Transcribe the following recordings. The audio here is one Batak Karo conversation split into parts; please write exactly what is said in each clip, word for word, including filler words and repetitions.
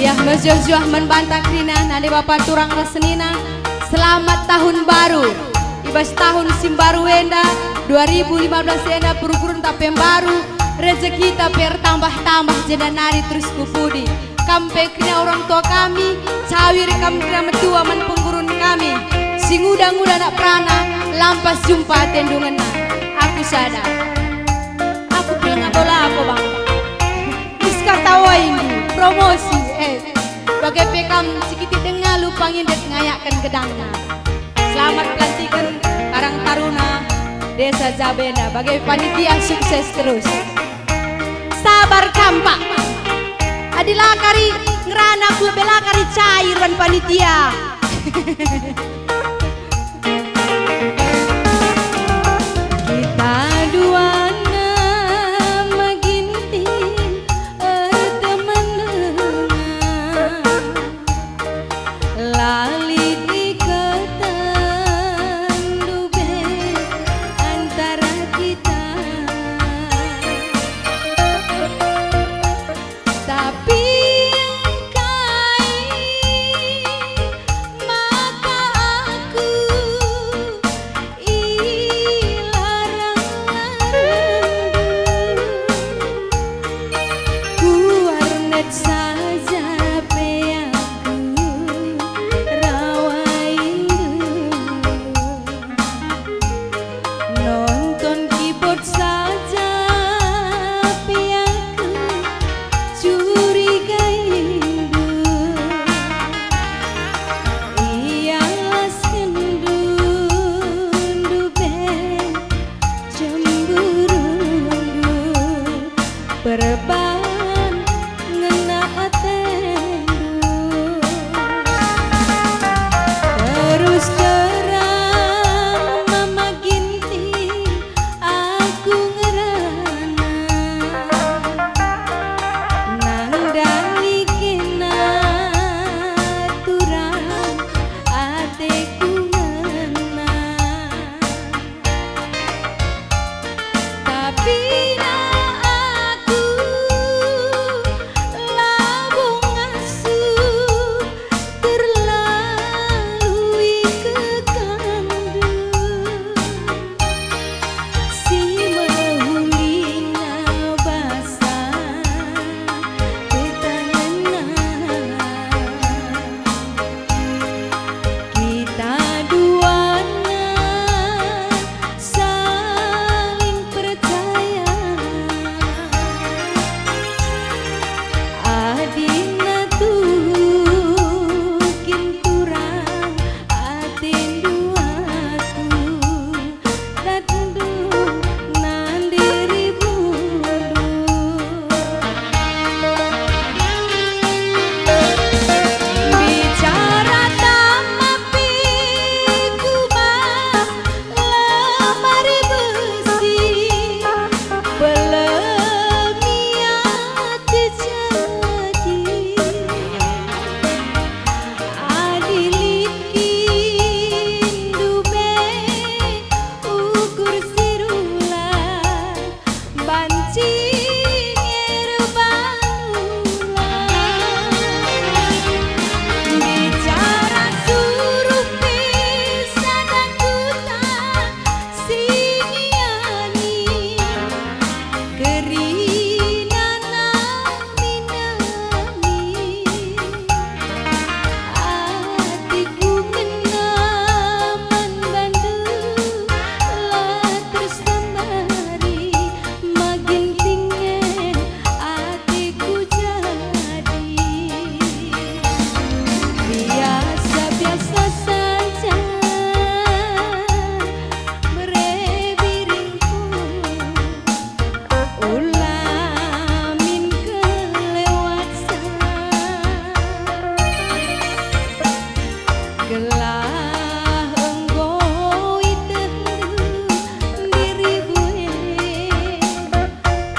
Yah, mejuah-juah man banta kerina, nande bapa turang ras senina. Selamat Tahun Baru. I bas tahun si mbaru enda, dua ribu lima belas enda, pergurun ta pe mbaru, rejekita pe ertambah-tambah, jenda nari terus ku pudi. Kam pe kerina orang tua kami, cawir kam kerina metua man penggurun kami. Si nguda-nguda anak perana, lampas jumpa atendu ngena. Aku sada. Aku pe langa bola aku, Bang. Iska tawaindu, promosi, eh. Bage pe kam si kitik denga lupa ngindet ngayakken gedangna. Selamat pelantiken Karang Taruna Desa Jabenda bage panitia, sukses terus. Sabar kam, Pak. Adi la kari ngerana ku lebe la kari cair wan panitia. Kita duana ma Ginting erteman denga, la lit ikatan ndube antara kita. Tapi engkai maka aku ilarang-larangndu, ku warnet saja pe aku rawaindu. Nonton keyboard saja pe aku curigaindu. Ialaskendu ndube cemburundu. Perban ngena atendu. Terus terang Mama Ginting aku ngerana, nandangi kena turang ateku ngena. Tapi aku labo ngasup terlalu ikekanndu si mehulina basa petanena. Kita duana saling percaya, adina tuhu kin turang atendu aku. Datndu nande ribundu. Bicara tama pe ku bas lemari besi, pelemi ate jadi. Adi lit kin ndube ukur si rulat, banci ngerban ulat. Bicara suruh pe sada kuta si ngiani. Kerina nami-nami, ateku ngena man bandu, la tersambari magin tingen ateku jadi. Biasa-biasa saja. Bere biringku, ula min kelewat sa. Gelah enggo itehndu dirimu e.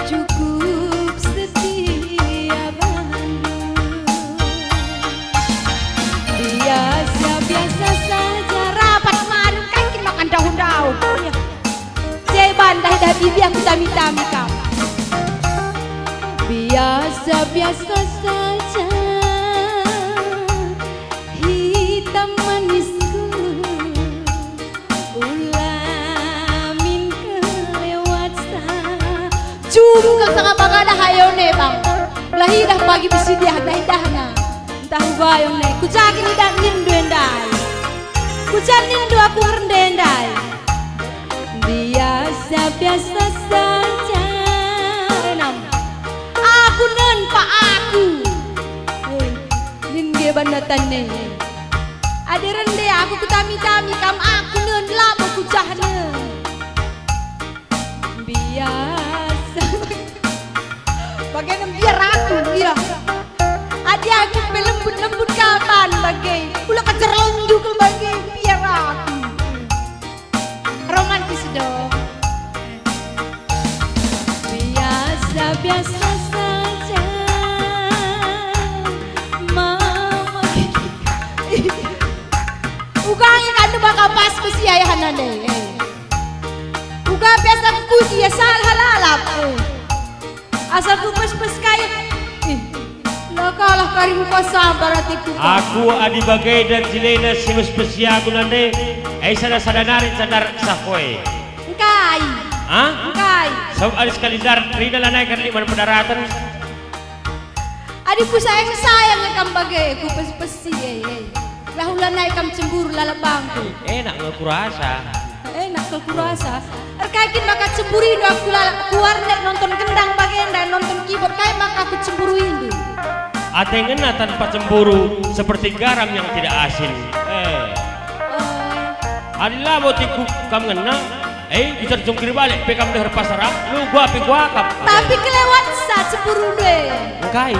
Cukup setia bandu. Biasa-biasa saja, rapat marun kai kin makan daun-daun. Iya. Jeban dah, dah bibi aku tami-tami kam. Biasa-biasa saja. Tungkang sanga bagada hayo ne, bang. Belah idah pagi besidiah dah idahna. Ntah ubayo ne, kuja kin idah ninndu ndai. Kuja ninndu aku ngernde ndai. Biasa-biasa saja. Enam. Aku nen pa aku. Eh, nin ge bana tane. Adi rende aku kutami-tami kam aku nen labo kujahne. Biasa. Bage nem biar aku, iya. Adi aku pe lembut-lembut kapan bage. Ula kejer lonjuk bage biar aku. Romantis dong. Biasa-biasa saja, Mama. Uga nge kan maka pas ku si ayahna ne, eh. Uga biasa ku si ya salah lalap, eh. Asal ku pes-pes kai. Ih, la kalah kari muka sambar atiku. Aku adi bage dan jilena si mespesi aku nande, eh, sada-sada nari candar sahoe. Engkai? Hah? Engkai? Sabab adi sekali ndar, rina lanai kan liman pedaraten. Adi ku sayang-sayang kam bage, ku pes-pesi, eh, eh. Lah ulanai kam cemburu lalap bangku. Enak nge kurasa. Enak kal kurasa. Erkai kin maka cemburindu aku lalap ku warnet nonton gendang bagenda nonton keyboard, kai maka aku cemburuindu? Ate ngena tanpa cemburu seperti garam yang tidak asin. Eh. Oh. Adi labo tingku kam ngena, eh, bisa jungkir balik pe kam deher pasar ah, lu gua pe gua akap. Tapi kelewat sa cemburundu e. Engkai?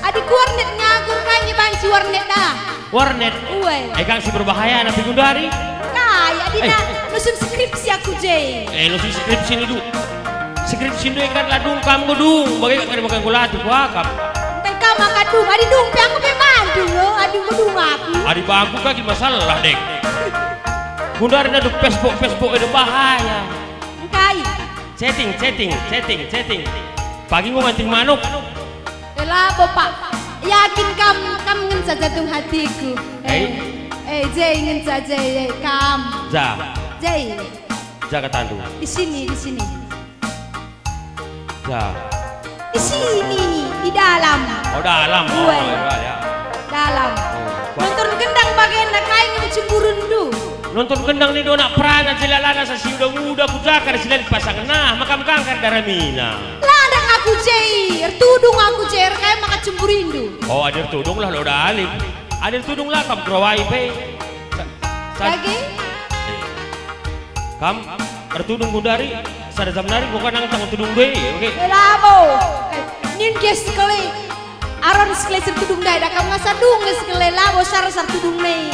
Adi ku warnet ngagur kai nge banci warnet dah. Warnet. Uwe. Eh, kang si berbahaya napi gundari? Kai, adina Eh. nusun skripsi aku je. Eh, nusun skripsi nidu. Skripsi nidu kan ladung kam gedung, bagi kan makan gulati kuakap. Engkai kam makan dung, adi dung pe aku pe mandung lo, adi gedung aku. Adi bangku kaki masalah, Dek. Gundari nadu Facebook, Facebook itu bahaya. Engkai. Chatting, chatting, chatting, chatting. Pagi nggo nganting manuk. Eh, labo, Pak. Yakin kam, kam ngenca jantung hatiku. Eh, Eh. eh, Jay ngenca, Jay, eh, kam. Ja. Jay. Ja katandu. Di sini, di sini. Ja. Di sini, di dalam. Oh, dalam. Oh, Uwe. iya, ya. Dalam. Oh, Pak. Nonton gendang bagenda kai nge cemburundu? Nonton gendang ni dona perana jelalana sa si uda-uda ku jakar si lain pasang nah makam kangkar daramina. La ndak aku je, ertudung aku je, erkai maka cemburindu. Oh, adi ertudung lah lo dalim. Adi ertudung lah kam kerawai pe. Sa-, sa-, Lagi? Eh. Kam ertudung gundari, sada jam nari bukan nang tang tudung be, oke? Eh, labo. Eh, nin dia sekali. Aron sekali sertudung ndai, dah kam ngasa dung sekali, labo sar-sar tudung ne.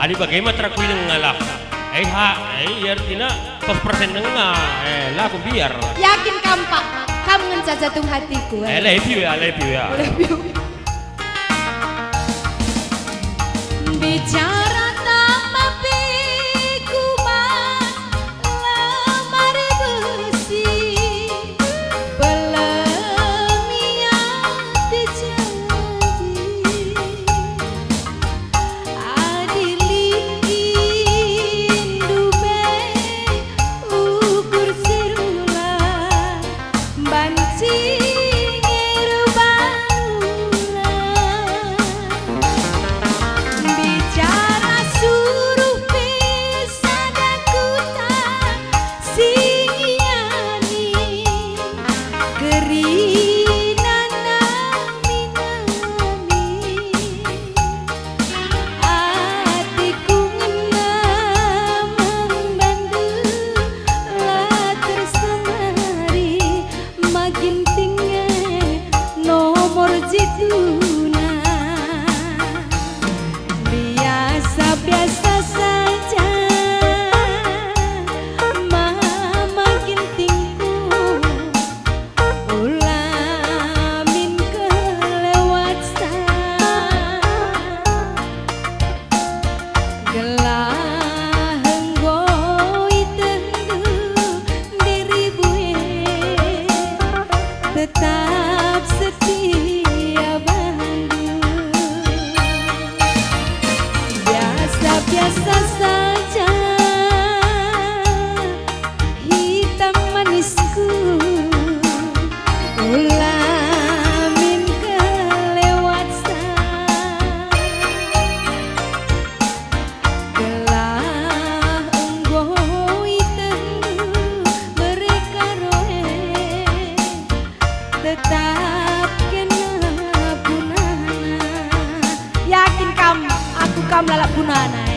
Adi bage ma teraku inenga lah. Eh, ha, eh, iya ertina seratus persen denga. Eh, lah aku biar. Yakin kam, Pak? Kam ngenca jantung hatiku, eh. Eh, love you ya, love you ya. Love you. Bicara tak mapi kumas lemari besi. Pelemian terjadi, adi lit indu me ukur si rula, banci ngiru banula. Bicara kam lalap gunana.